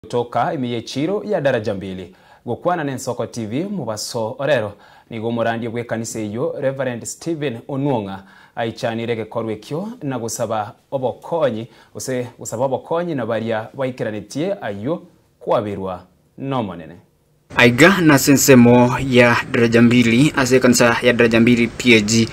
Toka ime y'echiiro ya Daraja Mbili. Gokwana n'Ensoko TV mobaso orero, nigo omorandia bw'ekanisa eyio Reverend Stephen Onwong'a aichanire egekorwa ekio na gosaba obokonyi gose gosaba obokonyi na baria baikeranetie ayio kwaberwa n'Omonene. Aiga nase ensemo ya Daraja Mbili ase ekanisa ya Daraja Mbili PAG.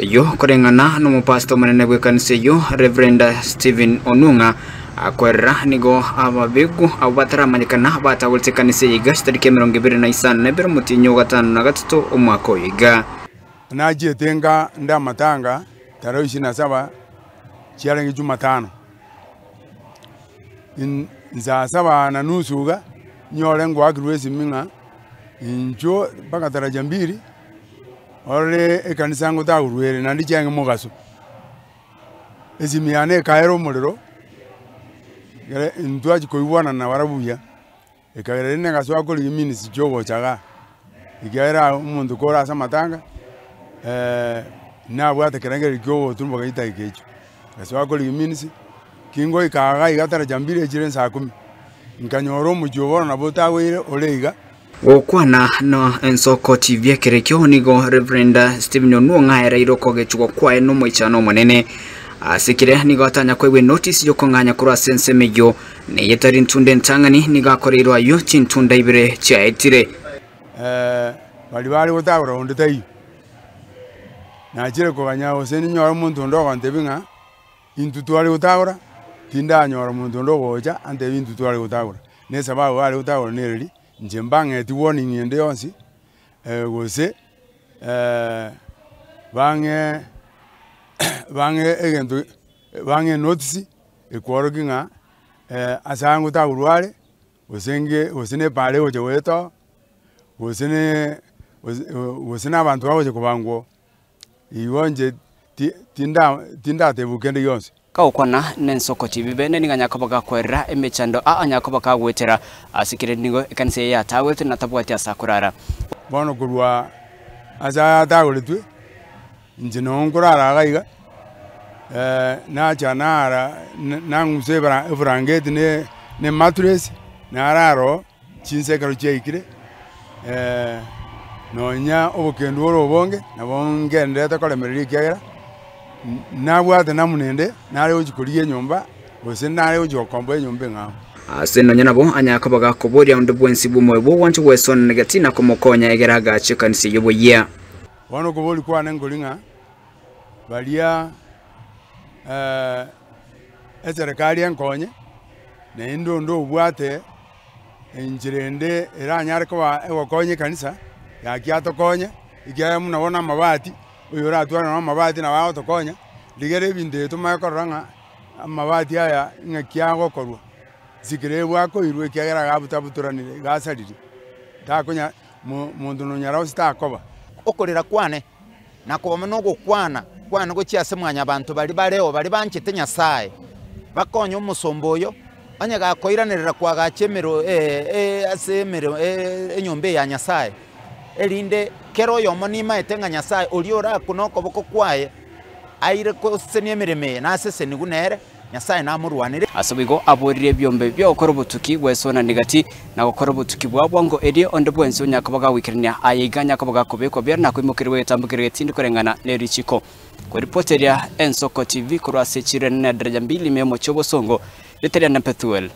Eyio koreng'ana nomopastor omonene bw'ekanisa eyio Reverend Stephen Onung'a akoerera nigo ababegu abwo bataramanyekana batagorete ekanisa eye iga chitariki 25 omotienyi o gatano na gatato omwaka oyo iga. Nachiete nka nde amatanga tarehe ishirini na saba chiarenge jumatano. Nsaa saba na nusu iga, nyore ngoakirwe esimi ng'a inchuo mpaka taraja mbili, orore ekanisa ngotagorwa ere naende chiange mogaso. Esimi yane ekaera omorero, ekere ntwachia koigwana nabarabwo buya, ekagera rende nagasoa korigia minutes chia ogocha igaa, ekiagera omonto kore ase amatanga nabwate ekerengererio kia ogotumboka chidakika echio. Ngasoa korigia minutes, kingoika iga iga taraja mbili echire nsaa kumi, nkanyora omochie obo bono nabo otagoire ore iga. Gokwana na ensoko TV ekero ekio nigo Reverend Stephen Onwong'a aereire okogechigwa kwaye nomoichano omonene. Ase kere nigo atanya koegwa enotice yokong'anya korwa ase ensemo eyio, neye etari ntunda entang'ani nigo akoreirwe ayio chintunda ibere chiaetire. Baria bare gotagora onde taiyo. Nachire koganya gose ninyore omonto onde ogontebia ng'a intwe tware gotagora, tindanyora omonto onde ogocha antebie intwe tware gotagora. Na esababu bare gotagora nereri, inche mbang'eti warning ende yonsi, gose bang'e bang'e egento bang'e enotice ekworokia ng'a ase aya ngotagorwa are, gose nge gose na epaara egocha goeta oo. Gose ne gose na abanto bagocha kobangwa oo, igo inche ti tinda tindatebwa kende gionsi. Kagokwana nensoko chibibe, ne nigo anyare koba gakwerera emechando aa anyare koba kagoetera ase kere nigo ekanisa eye yatagwete na tabwati ase akorara. Bono korwa ase aya atagoretwe, inche noo nkorara iga iga, nacha nara nang'usa ebra eburangeti ne ne emattress, narara oo. Chinsa ekero chiaikire, nonya obokendu ore obonge, nabo ngendererete koremereria ekiagera, nabwate namuna ende, nare gochia korigia enyomba, gose nare gochia gokomboa enyomba eng'ao. Ase nonya nabo anyare koba gakoboria onde bwensi bw'omoyo bw'ogwancha gwesona gati na komokonya egere agache ekanisa eyio boyia. Bono okoboria kwane nkori ng'a baria eserekari enkonye, naende onde obwate enchera ende eranyare koba egokonya ekanisa, gaki atokonye, ekiagera buna bono amabati, oyo oratware nonye amabati nabo agotokonya, rigereria ebinto ebi tomanye korora ng'a amabati aya ng'aki agokorwa, nsikere akoirwa ekiagera iga abutabutoranire iga asaririe, takonya mo monto nonyara gose takoba. Okorera kwane na koba nogokwana kwane gochia ase mwanyabanto baria bareo, baria banchete Nyasae, bakonye omosomba oyo, onye gakoiranerera koagacha emero ase emero enyomba eye ya Nyasae, erinde kera oyomo nimaete ng'a Nyasae oria orakune okoboko kwaye aire gosesenia emeremo eye, nasesenigwe nere. Nyasae namorwanere. Ase boigo aborire ebiombe bi'ogokora obotuki gwesonania gati, na gokora obotuki bwa bwango, erio onde bwensi onyare koba gagoikerania aya iga anyare koba gakobekwa biara na koimokerigwa egetambo keria getindi koreng'ana ne richiko. Koripoteria Ensoko TV korwa ase echiro enene ya Daraja Mbili ime y'omochie o Bosongo, rieta riane Pethuel.